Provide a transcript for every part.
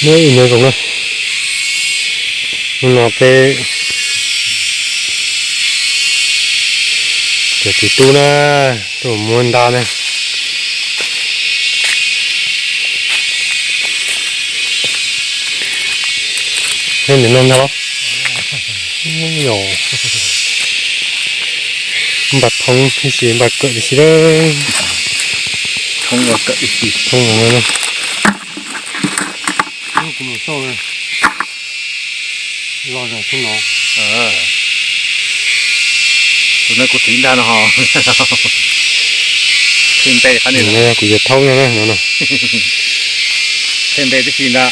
Nyob zoo na, hnub no peb cov txiv tub na, tuaj muab ntab na. Nyob ntawm no ntag los? Npaj thoob ib si, npaj kawm ib si lawm. Thoob no na. Tus no kuv txiv ntag no ho. Qhib npe qab ni, kuv yuav thaub no na no. Qhib npe tib si ntag.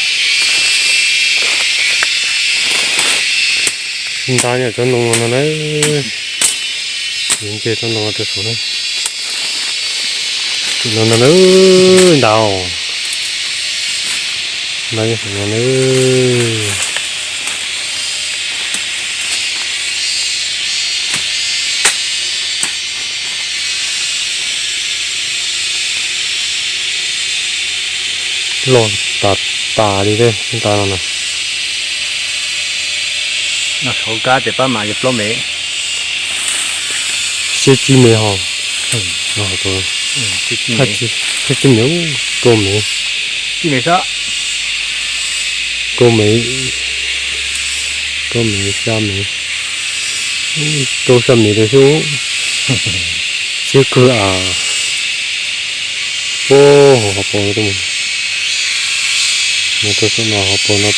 Ntab yog tsob ntoo no na. Yuav nce tsob ntoo rau saud na. No no na, ntab, ntab yog no na. Loj tas tas li tej ntab no na. Saud kab ces pab mas yog plaub mev. Siab tsib mev ho. Siab tsib mev, rau mev. Tsib mev xwb. Rau mev, rau mev, xya mev, rau xya mev rau xyoo. Siab kawg as. Ub, hauv paus no, no rau saum no, hauv paus no,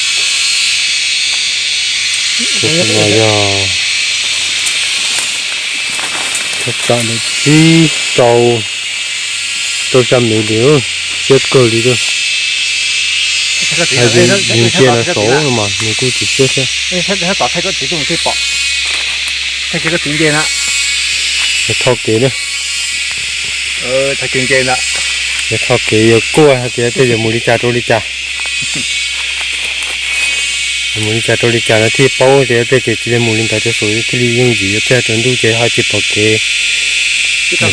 rau saum no yog thaj tsam li tsib rau, rau xya mev li, siab kawg li. Hais tias nws ntsia no saud no mas nws kuj tsis siab thiab. Tho kev na. Tho kev yuav kuaj hais tias tej yuav mus li cas rau li cas. Mus li cas rau li cas no thiaj paub tias tej ces tsis li mus li ntawd rau saud thiaj li yooj yim, yuav pliag rau ntuj ces ho tsis pom kev. Ces ho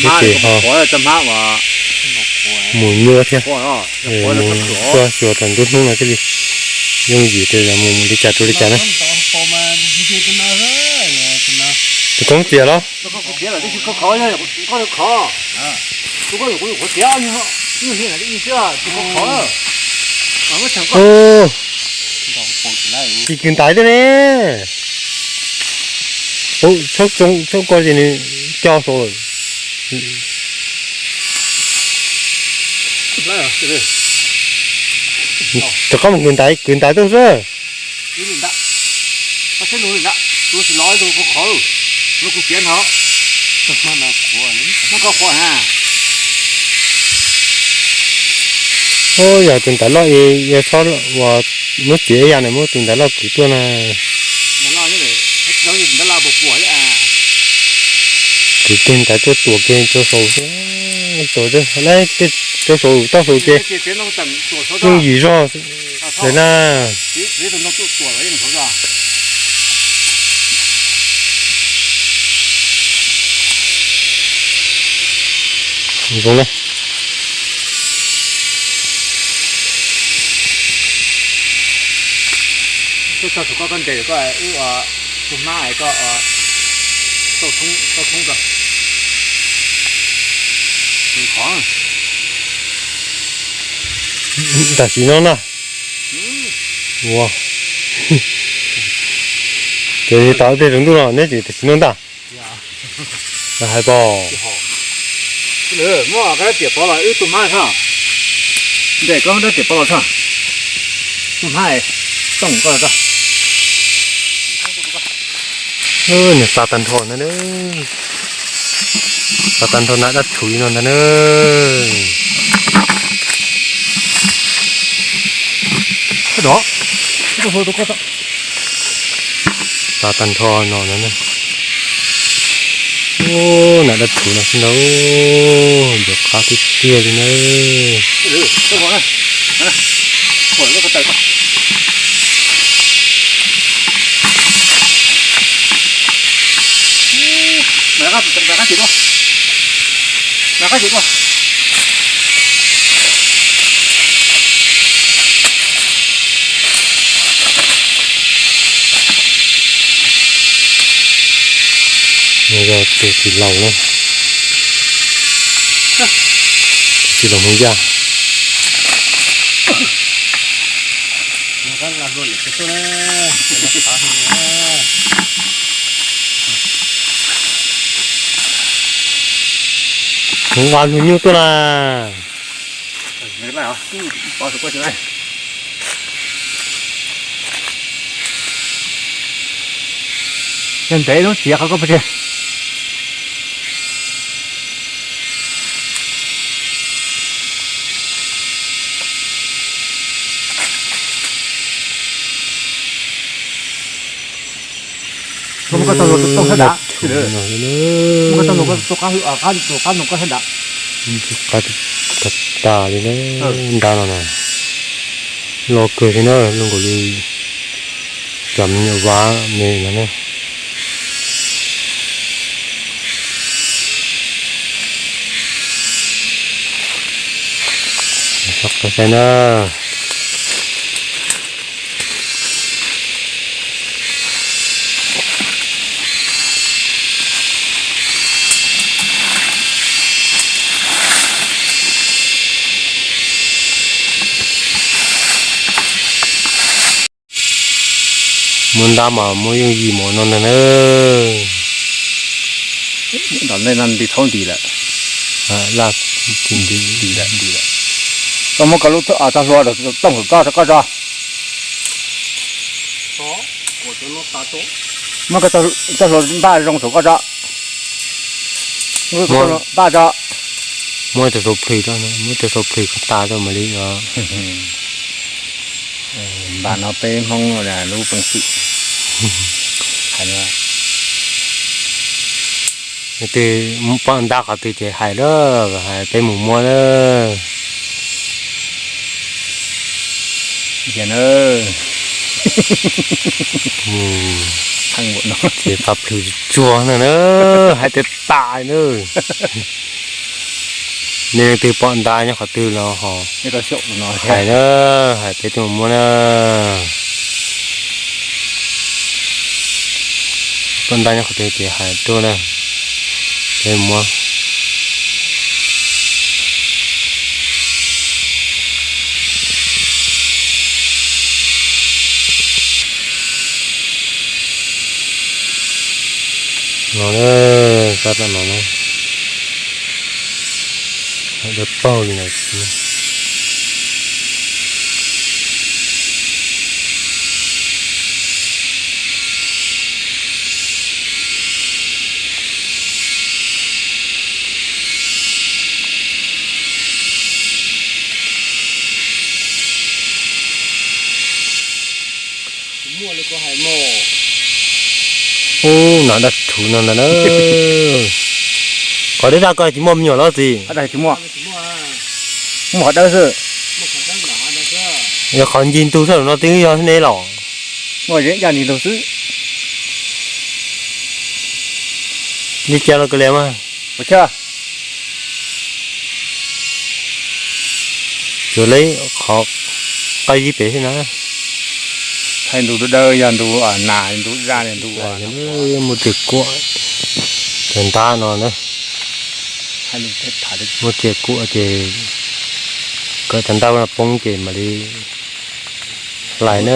mus nyuaj thiab. Mus tuaj xyuas rau nruab hnub no thiaj li yooj yim tias mus mus li cas rau li cas na. Tus koob txias los? Tsis kwv ntaiv tej ne. Txhob ko ces nws co saud lawm. Rov qab mus kwv ntaiv, kwv ntaiv tuaj xwb. Ub, yog tus ntaiv loj es yog txhob ua, muab txiav ib yam na, muab tus ntaiv loj kwv tuaj na. Kwv kiag ntaiv tuaj tuam kiag rau saud, rau saud toj saud ces yooj yim zog lawm na. Zoo na. Koj tso saum koj, koj nres koj, wb tus hmab es koj tau thoob tso. Tam sim no na. Ua, ces tau ib pliag tsaus ntuj no neb tseem tam sim no ntag. Hais pom. Muab koj dab tiam pov los wb tus hmab tso. Ntes koj dab tiam pov los tso. Tus hmab tooj koj tso. Nws xa tag nrho ntag na. Xa tag nrho na, dab rhuv no ntag na. Xa tag nrho no na. Ub, na dab rhuv no xwb ntag, ncov qab tiag tiag li na. Yog tus txiv laus na, txiv laus Hmoob Yaj. Hmoob Vaj hlub nyuj tuaj na. Yog ntev lub txiav qhov koj pov tseg. Muab koj tog lus tau sab dam, muab koj tog lus koj tau qab hwj, qab lus koj sab dam. Qab tas tas li na, nrab no na. Loj kawg thiab na, loj nkaus li cov me nyuam vaj me no na. Saib na. Muaj ntab mas muaj yooj yim mus no na. Nram nej no nti thaub nti lawm. Laj nti nti lawm, nti lawm. Koj muab koj lub tog hluas tooj hluas tso rau koj tso. Muab koj tog hluas npaj zoo thaum koj tso. Muab tog hluas npaj tso. Muab tog hluas plhws tso, muab tog hluas plhws koj tas tso mam li os. Npaj no peb Hmoob lub peev xwm hais. Twg pom ntab qhov twg ces hais lawm, hais peb mus muab na. Ces pab plhws tsuag na, hais tias tas na. Nej leej twg pom ntab nyob qhov twg los ho hais na, hais peb tuaj mus muab na. Pom ntab nyob qhov twg ces hais tuaj na, peb muab. No, sab tom no na, dawb paug li ntawd. Ub, no dab tsi no ntag na. Qhov deb dab ko tsis muaj me nyuam los txiv. Muaj qhov dawb xwb. Yog qhov ncig ntug xwb no twb yog ne los. Muaj ya ncig ntug xwb. Li cas los kawg li mas. Tsuas li qhov qab zib pem xwb na. Hais ntu dawb yog ntu nas, ntu daj ntu. Muaj riam kuam cov ntab no na. Muaj riam kuam ces kom cov ntab no poob ces mam li hlais na.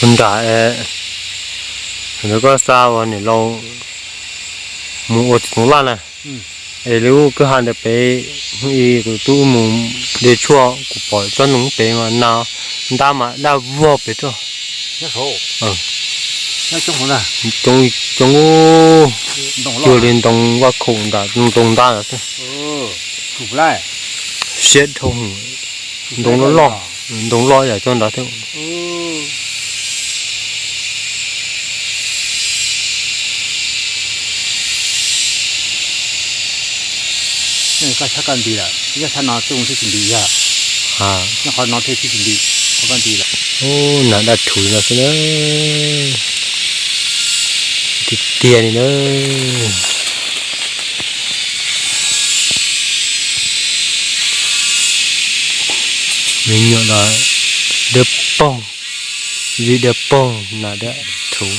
Nram, ntawd koj xa uas niam laus mus ua txiv toov laj na, es lub kwj ha ntawd pem, hnub i kuv twb mus de tshuaj kuv pom tsob noog pem mas na, ntab mas daj vog pem rau. Coob, coob li ntoo vaj khaum nram ntoo ntab xwb. Siab dhau, ntoo loj loj, ntoo loj yam cov nrad thiab. Koj tshab koj nti lawm, yog tshab no tsis nti yog, nyob qhov no thiaj tsis nti, qhov koj nti lawm. Nas dab rhuv no xwb na. Tiag tiag li na. Me nyuam los dawb paug, zib dawb paug, nas dab rhuv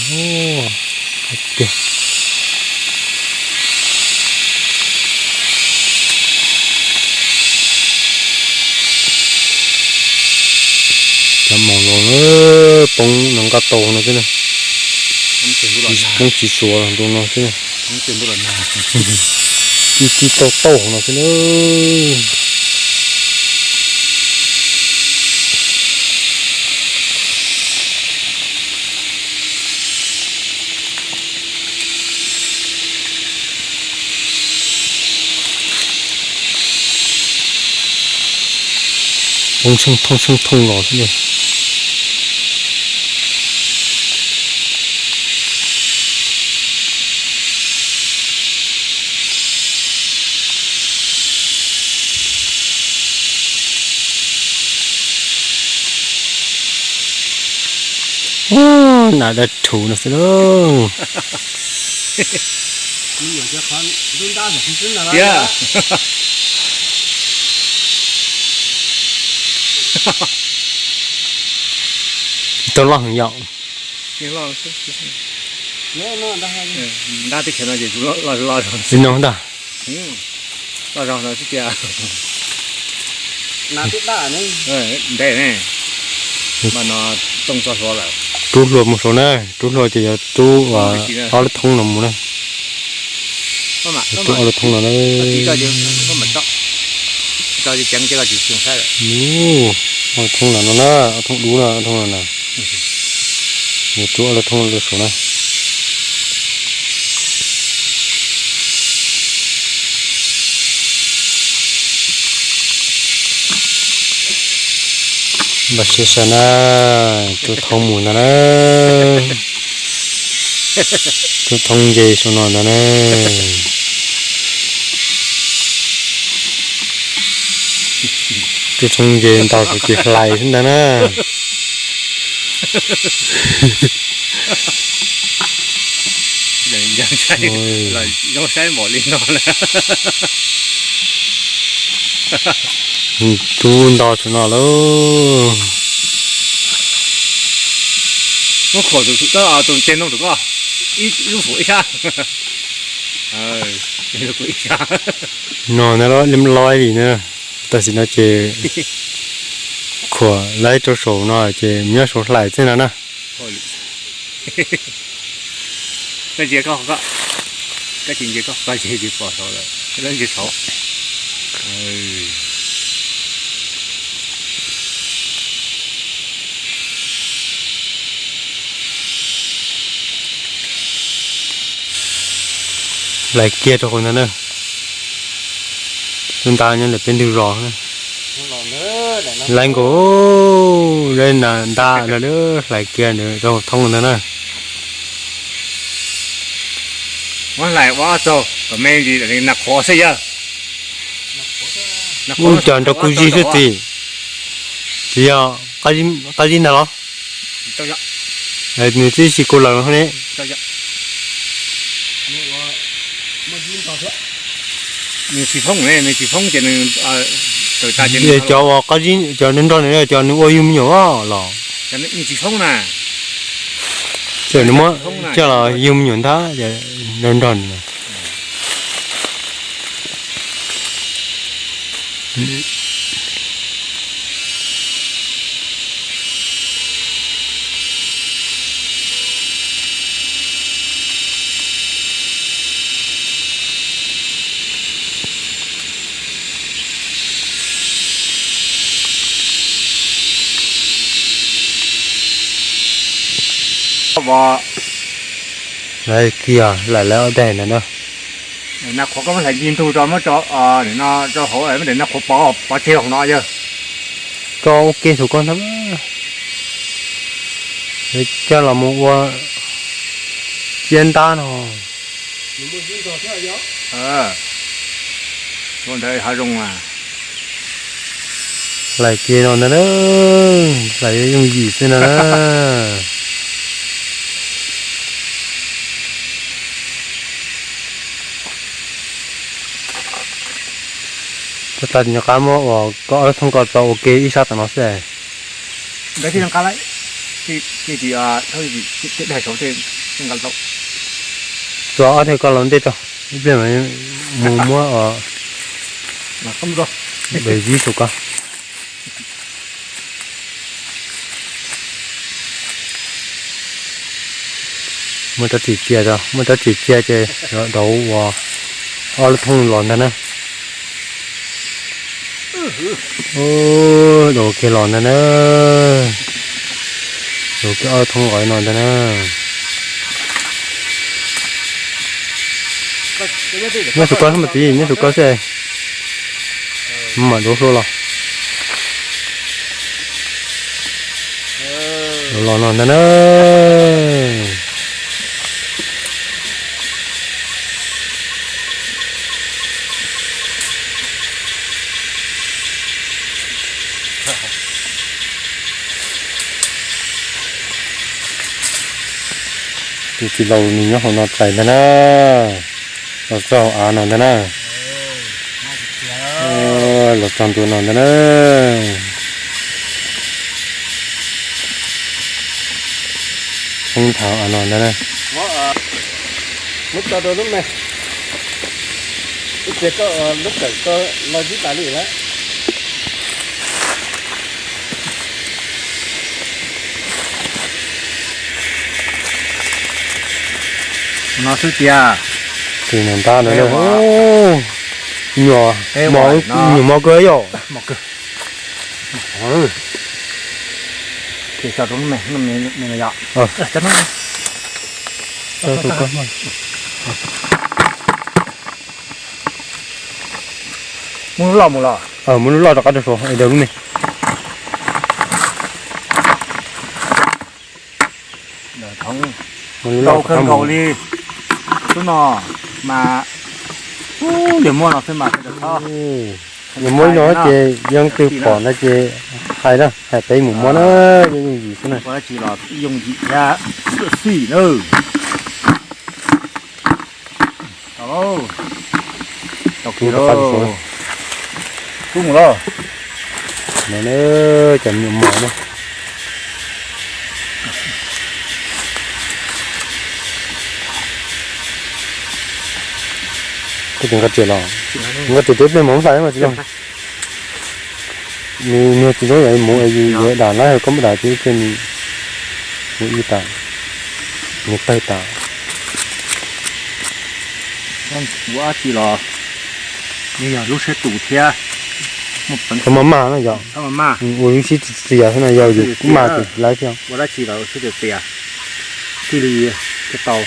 tiag. Cov moos los poob no nqaj tau no xwb na. Poob tsis suav ntu no xwb na. Ci ci tau tau no xwb na. Poob tsheej thooj tsheej thooj los xwb na. Nas dab rhuv no xwb lauj. Tau loj heev yom. Li no ntag. Loj zog no xwb tiag. Ntev ne, mas no tooj txo hluas lawm. Rub hlua mus saud na, rub hlua ces yuav rub ob lub thoob no mus na. Rub ob lub thoob no na. Ob lub thoob no no na, ob thoob dub no, ob thoob no na. Yuav rub ob lub thoob no rau saud na. Npaj siab sas na, rub thoob mus ntag na. Rub thoob nce saum no ntag na. Rub thoob nce ntau saum ces hlais xwb ntag na. Zoo saib npaum li no lawm. Rub nto saum no lauj. Muab khuam tus, tus ceg ntoo rau koj, ib lub fuam ib sab. Ib sab. No na, loj li na, tam sim no ces khuam laib rau saum no ces nyob saum hlais xwb no na. Koj ntsia koj, koj tsis ntsia koj, koj ntsia tsis pom saud lawm, koj ntsia saud. Hlais kiag rau hauv ntag na. Lub nta nyob ntawm peb ntug zos na. Hlais nkaus, lawv na nta no hlais kiag rau thoob ntag na. Muab hlais ua txaug kom me ntsis, nas qhuav xwb yawg. Ua cas nrog kuv zig xwb txiv? Tsis yog qab zib ntag los? Nws twb tsis kuv lawm ne. Nws tsis foob ne, nws tsis foob ces nws, cov uas qab zib, cov nrog nrog nws, cov nws ua yug me nyuam los? Nws tsis foob na. Ces nws muab coj los yug me nyuam ntag, nrog nrog nws. Lawv kiag lawm lawv ob daim ntawd na. Na qhuav koj muab hlais ncig ntug tso muab tso, no tso hauv, na qhuav pov pov tseg hauv no yog. Tso ua ke saum koj ntag. Coj los mus ua ciab ntab no. Ua ntawd hav zoo a. Hlais kiag no ntag na, hlais yooj yim xwb no na. Tag tag nco qab muab uas koj ob lub thoob ko tso ua ke ib sab tom no xwb. Tso ob thawj ko los ntej tso, ib pliag mus muab os, zib saum ko. Muab rab ris cia, muab rab ris cia ces los dauv uas ob lub thoob los ntag na. Dauv kiag los ntag na. Dauv kiag ob lub thoob los no ntag na. Nyob saum ko xwb mas txiv, nyob saum ko xwb. Mam dauv hlua los. Los no ntag na. Tus txiv laus nws nyob hauv no hlais ntag na. Los txog hauv av no ntag na. Los txog ntua no ntag na. Poob nthav av no ntag na. Muab tso rau lub me, ib pliag koj lub kawm ko los zib tas li lawm. No xwb tiag. Tus niam ntab ntawd, nyuam mos kawg yom. Muab lub loj mus los. Muab lub loj rov qab rau saud es daws lub me. Ntau kawg nkaus li. Lub no mas ub, yog muaj no xwb mas. Yog muaj ib no ces yeej twg pom no ces hais na, hais peb mus muab na, yeej yooj yim xwb na. Ua dab tsi los yooj yim thiab xwm xim na. Tau lauj. Tau kiag lauj. Kub mus lauj. No na, cov me nyuam mos na. Koj tsis nqa riam los? Nqa riam ces ib pliag mus hlais mas tsis los. Nws niag tsis zoo yam mus es yus yuav dam na, koj muab dam ces ib pliag nws mus ib tas, nws tawg tas. Ua dab tsi los yog lub siab tus thiab. Txhob maj maj na yog. Ua lub siab txias xwb no, yog yus maj ces tsis laib thiab. Ua dab tsi los siab txias txias thiaj li thiaj tau.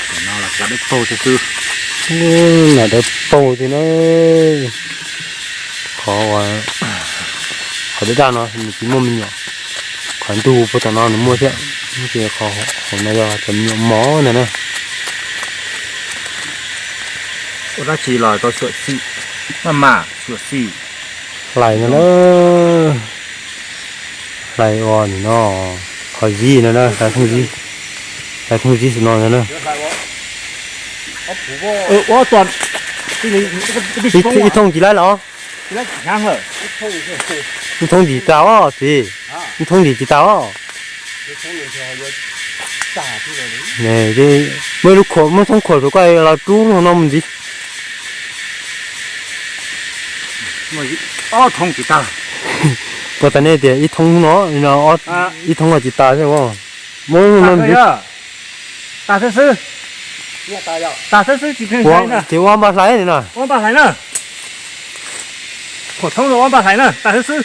Cov no los kav dawb paug thiab xwb. Lam dawb paug thiab na. Qhov, qhov daj daj no nws tsis muaj me nyuam. Qhov ntug puag tom no nws muaj thiab. Ces qhov hauv no yog cov me nyuam mos ntag na. Ua dab tsi los tau xyuam xim, maj mam xyuam xim. Hlais no na. Hlais ua nim no, qhov zib no na, hlais thooj zib. Hlais thooj zib xwb no ntag na. Ib thooj tsis laib los? Ib thooj tsis tas os txiv. Ib thooj tsis tas os. Muaj ib lub khuam, muaj thooj khuam saum koj los rub lub no mus ntxiv. Puas tas nej tias ib thooj no, ib thooj tsis tas thiab. Muaj lub no ntxiv. Tas xwb xwb. Tas xwb xwb tsis, ces ua npaj hlais na. Ua npaj hlais na. Khuam thoob los ua npaj hlais na, tas xwb xwb.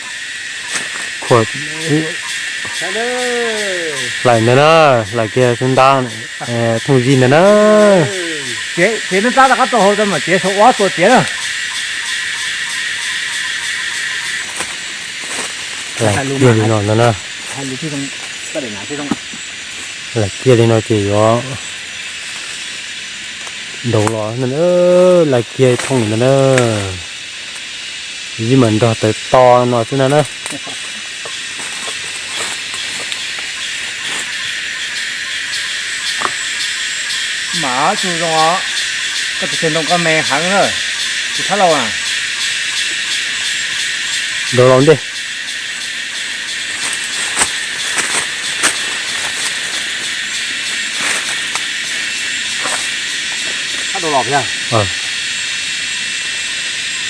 Khuam, Hlais ntawd na, hlais kiag xub ntab, thooj zib ntawd na. Ces ntab rov qab rau hauv tau mam txiav saum ob tuas txiav na. Hlais kiag li no ntag na. Hlais kiag li no ces yuav ntaus los ntag na, hlais kiag thooj ntawd na. Zib mas nrog tawv to no xwb ntag na. Mas tsis zoo os, koj tus txiv ntoo koj me heev na, tsis txhob lauj na. Ntaus los ntej.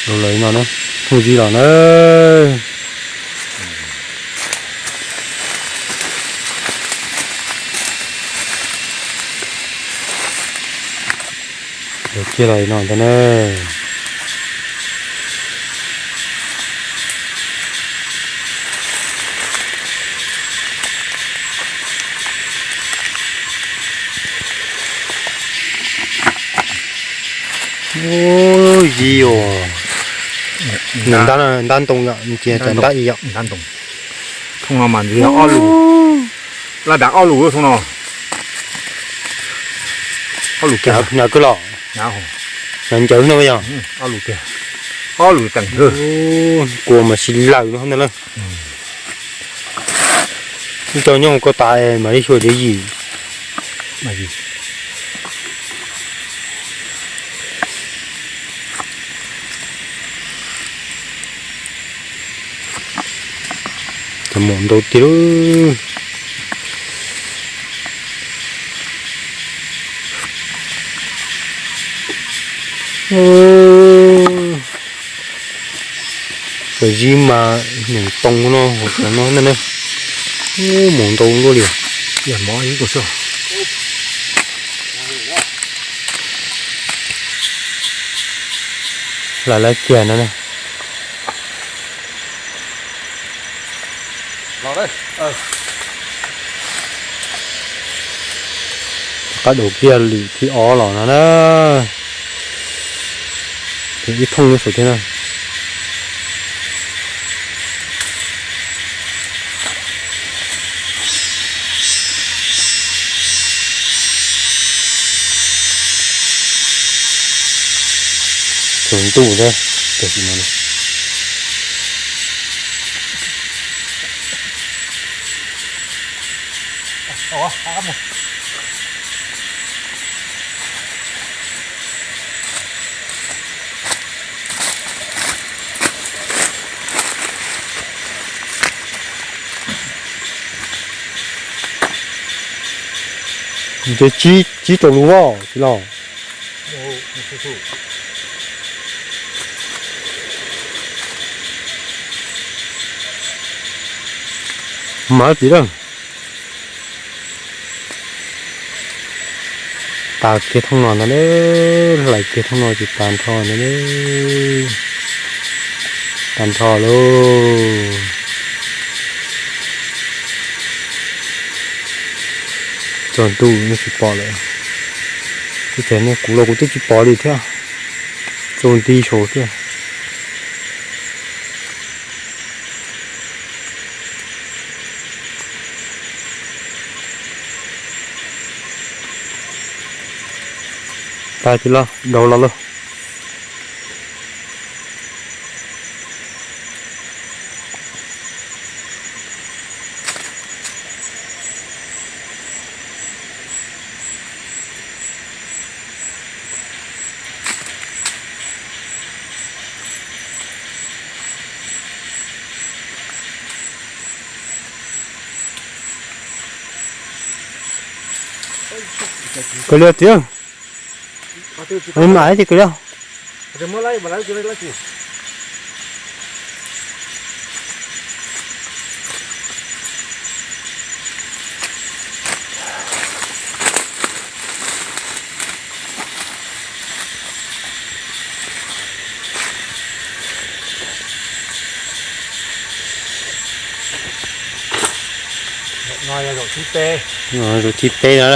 Ntaus los no na, thooj zib los na. Ntaus kiag los no ntag na. Zib os. Ntab, ntab ntoo yom, ces cov ntab i yom. Thooj no mas ntxiv ob lus, laj dav ob lus thooj no. Ob lus kiag, hnyav kawg los, hnyav ncaws no yog. Ob lus kiag, ob lus teem kua mas sib laws no ntag na. Ib co nyob hauv ko tas mas ib xyuas diav yim. Cov maum ntau tiag lauj. Cov zib mas nees toos no hauv no na. Maum ntau luaj li. Hlais lawv kiag no na. Rov qab daus kiag lwm thib ob los no na. Ib thooj nyob saum thiab na. Tsaus ntuj thiab, tam sim no. Ntshe tsib rau lub voj tsis los. Mas tsis dab. Tas kiag thooj no ntag, hlais kiag thooj no ces tas nrho ntag, tas nrho lauj. Tsaus ntuj yeej tsis pom lawm. Teb chaws no kuv los kuv twb tsis pom li thiab. Tsaus nti saud thiab. Tas ces los daus los lauj. Kawg li tiag. Mas ces kawg li. Zaum thib peb no,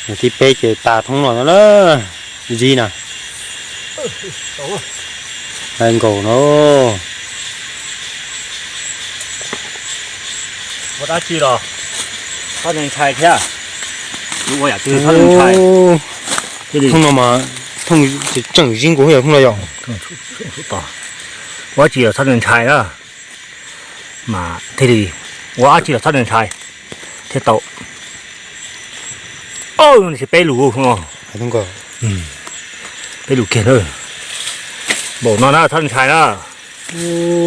zaum thib peb ces tas thoob no na, zib na. Hlais nkaus no. Ua dab tsi los thaj ntshai thiab. Ua yam twg thaj ntshai. Thoob no mas thooj tseem zib nkaus yog thoob no yom. Ua dab tsi los thaj ntshai na. Mas thiaj li ua dab tsi los thaj ntshai thiaj tau. Tsis peb lus no, peb lus kiag na. Npaum no na thaj ntshai na.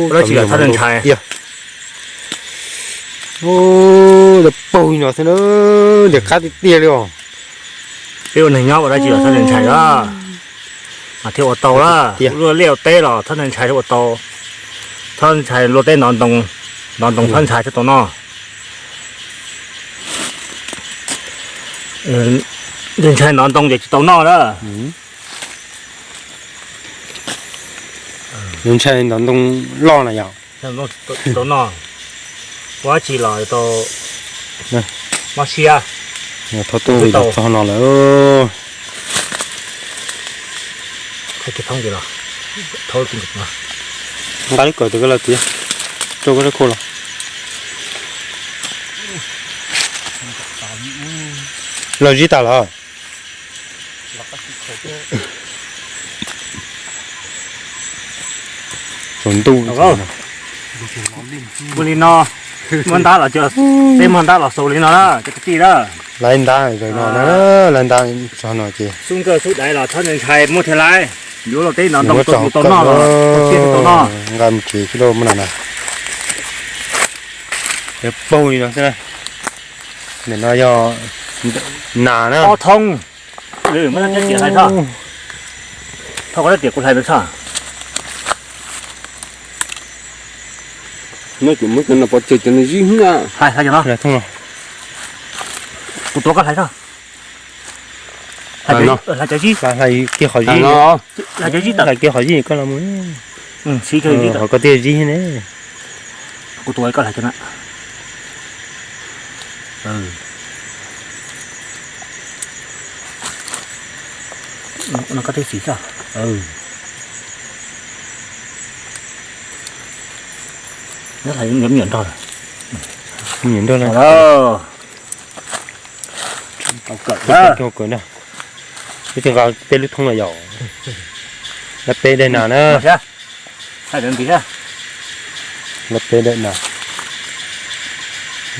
Ua dab tsi los thaj ntshai. Paug li no xwb na, ntiag qab tiag tiag li os. Peb ua neeg nyob ua dab tsi los thaj ntshai na. Mas thiaj ua tau la. Luaj liaj ua teb los thaj ntshai thiaj ua tau. Thaj ntshai luaj teb ntov ntoo, ntov ntoo thaj ntshai thiaj tau noj. Ntshai ntov ntoo ces tsis tau noj na. Ntshai ntov ntoo loj na yom. Tsis tau noj, ua dab tsi los tau mob siab. Thaub tuaj txog no lawm. Nqa lub kawm tus koj los txiav rau koj lub khau los. Los zib tas lawm. Tsaus ntuj. Ua li no, muaj ntab los, peb muaj ntab los xaus li no na cov kwv tij na. Lawv ntab no na, lawv ntab txog no ces xub nkawj xub daiv los thaj ntshai muab thiaj laiv. Yuav luaj teb ntov ntoo tau noj los tau noj. Nqa mus tsev xwb lauj, muab no na. Paug li no xwb na. Nim no yog nas na. Ob thoob. Muab tias hlais tso. Thov koj tias kuv hlais tso. No ces muab cov no pov tseg, cov no zib na. Hlais, hlais cov no. Kuv tuav koj hlais tso. Hlais cov zib, hlais kiag qhov zib, hlais kiag qhov zib koj los mus. Siv kiag zib, qhov koj tiag zib ne. Kuv tuav koj hlais cov na. No koj twb siv xwb. Nyob hlais me nyuam nrog, me nyuam nrog na. Kawm na. Peb tsis nqa peb lub thoob los yom. Lawv peb daim nas na. Lawv peb daim nas.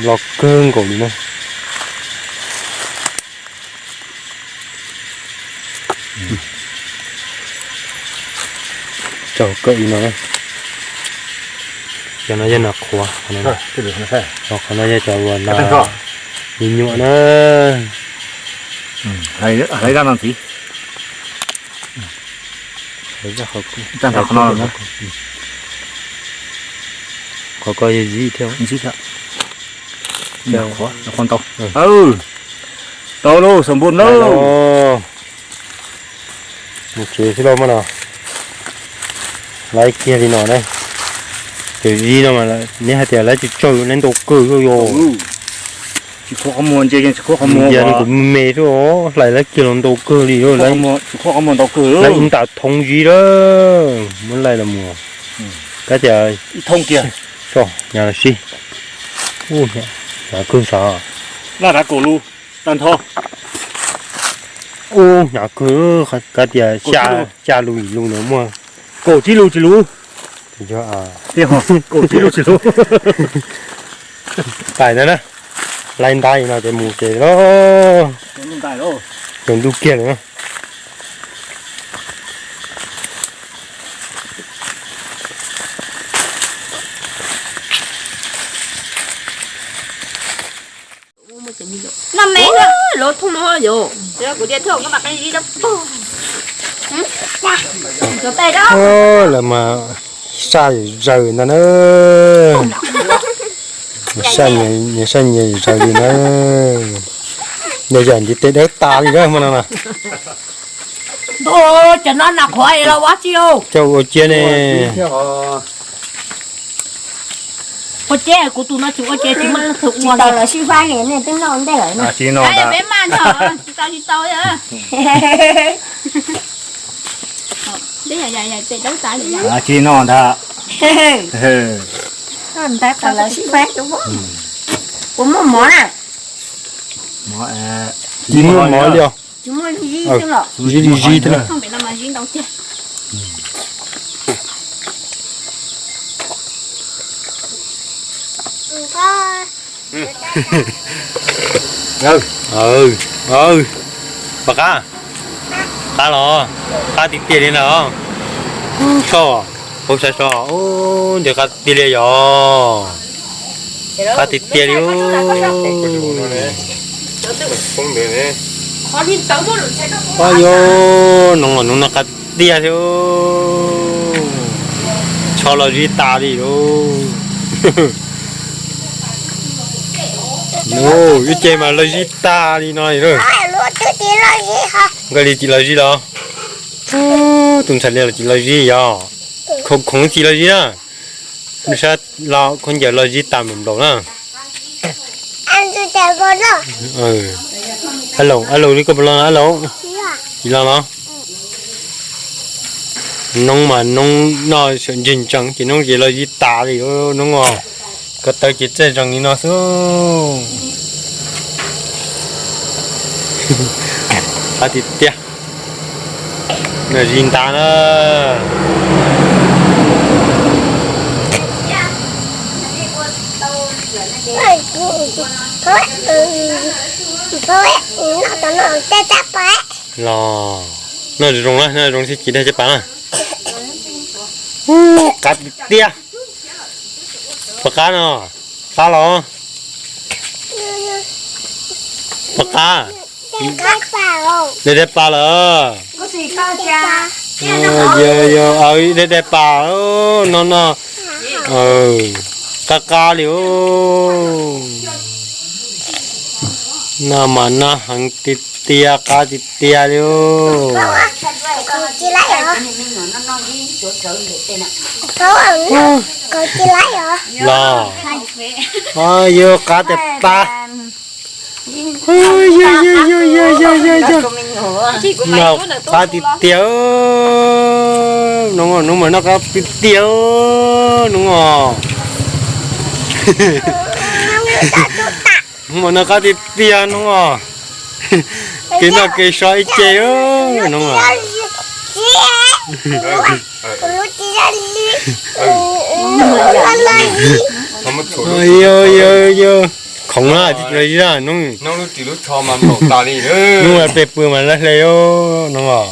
Los kawg nkaus li na. Tsaus kawm li no. Cov no yog nas qhuav, qhov no yog cov uas nas me nyuam na. Hlais zaj no ntxiv. Qhov ko yog zib thiab. Tau lauj, xam npun lauj. Mus tsev xwb lauj, muab no laiv kiag li no na. Cov zib no mas neb hais tias laiv tsis tsawg, laiv ntau kawg xwb yom. Tsis khuv qhov muag, ntshe yeej tsis khuv qhov muag. Kuv me xwb os, hlais laiv kiag los ntau kawg li. Tsis khuv qhov muag ntau kawg, laiv ib ntam thoob zib lawm, muab laij los mus. Kab tias ib thoob kiag. Nyab los sib. Hnyav kawg sav. Laj dav kaum lus tag nrho. Ub, hnyav kawg, kab tias xya lus yim lus no muaj. Kaum tsib lus tsis lus. Kaum tsib lus tsis lus. Pais ntag na. Laib ntab li no ces mus tsev lauj. Tsaus ntuj kiag lawm na. Noj me na, lov thooj no yom. Kuv tias thooj koj mam qee zib rau pog. Lawv mas saj zaws ntag na. Saj nyias saj nyias zaws li na. Nyias yam ntiv tes dawb tas li na hmo no na. Cov no nas qhuav los ua tsi? Coj ua cia ne. Ces kuv tus no tsis ua ces tsis muaj leej twg ua. Tsis tau los sib faib li, nej twb noj ua ntej lawm no. Tsis noj ntag. Peb maj noj, tsis tau tsis tau. Tsis noj ntag. Tsis tau los sib faib. Puas muaj mov na? Tsis muaj mov li os. Zib li zib thiab na. Pom qab, qab los, qab tiag tiag li ntag. Soj, hauv sai soj, ntawd qab tiag li yog. Qab tiag tiag li. Ab, yog noog los noog no qab tiag li. Tsho los zib tas li lauj. Ib ce mas los zib tas li no li. Nkawd li tsis los zib los. Tus ntxhais li los tsis los zib yog. Khoom khoom tsis los zib na. Nws sab los khaub ncaws los zib tas nplaum nplaum na. Ab laus, ab laus li koj puas los ab laus? Tsis los los. Noob mas noob noj sawv ntseg ntsees ces noob ces los zib tas li noob os. Ko taw ces txaij zees li no xwb. Qab tiag tiag. Noj zib tas na. Los, noj zoo na, noj zoo thiab ces dag caj pas na. Qab tiag tiag. Pom qab no, qab los. Pom qab. Dag caj pas lawm. Yog, yog, dag caj pas no no. Qab qab li. Noj mas noj heev tiag tiag, qab tiag tiag li. Los, yog qab tiag tas. Yog, yog, yog, yog, yog, yog. Noj qab tiag tiag. Noob, noob mas noj qab tiag tiag noob os. Noob mas noj qab tiag tiag noob os. Kev noj kev so ib ce noob os. Yog, yog, yog. Khoom na, tsis los zib na noob. Noob pes pw mas lawv hle noob os.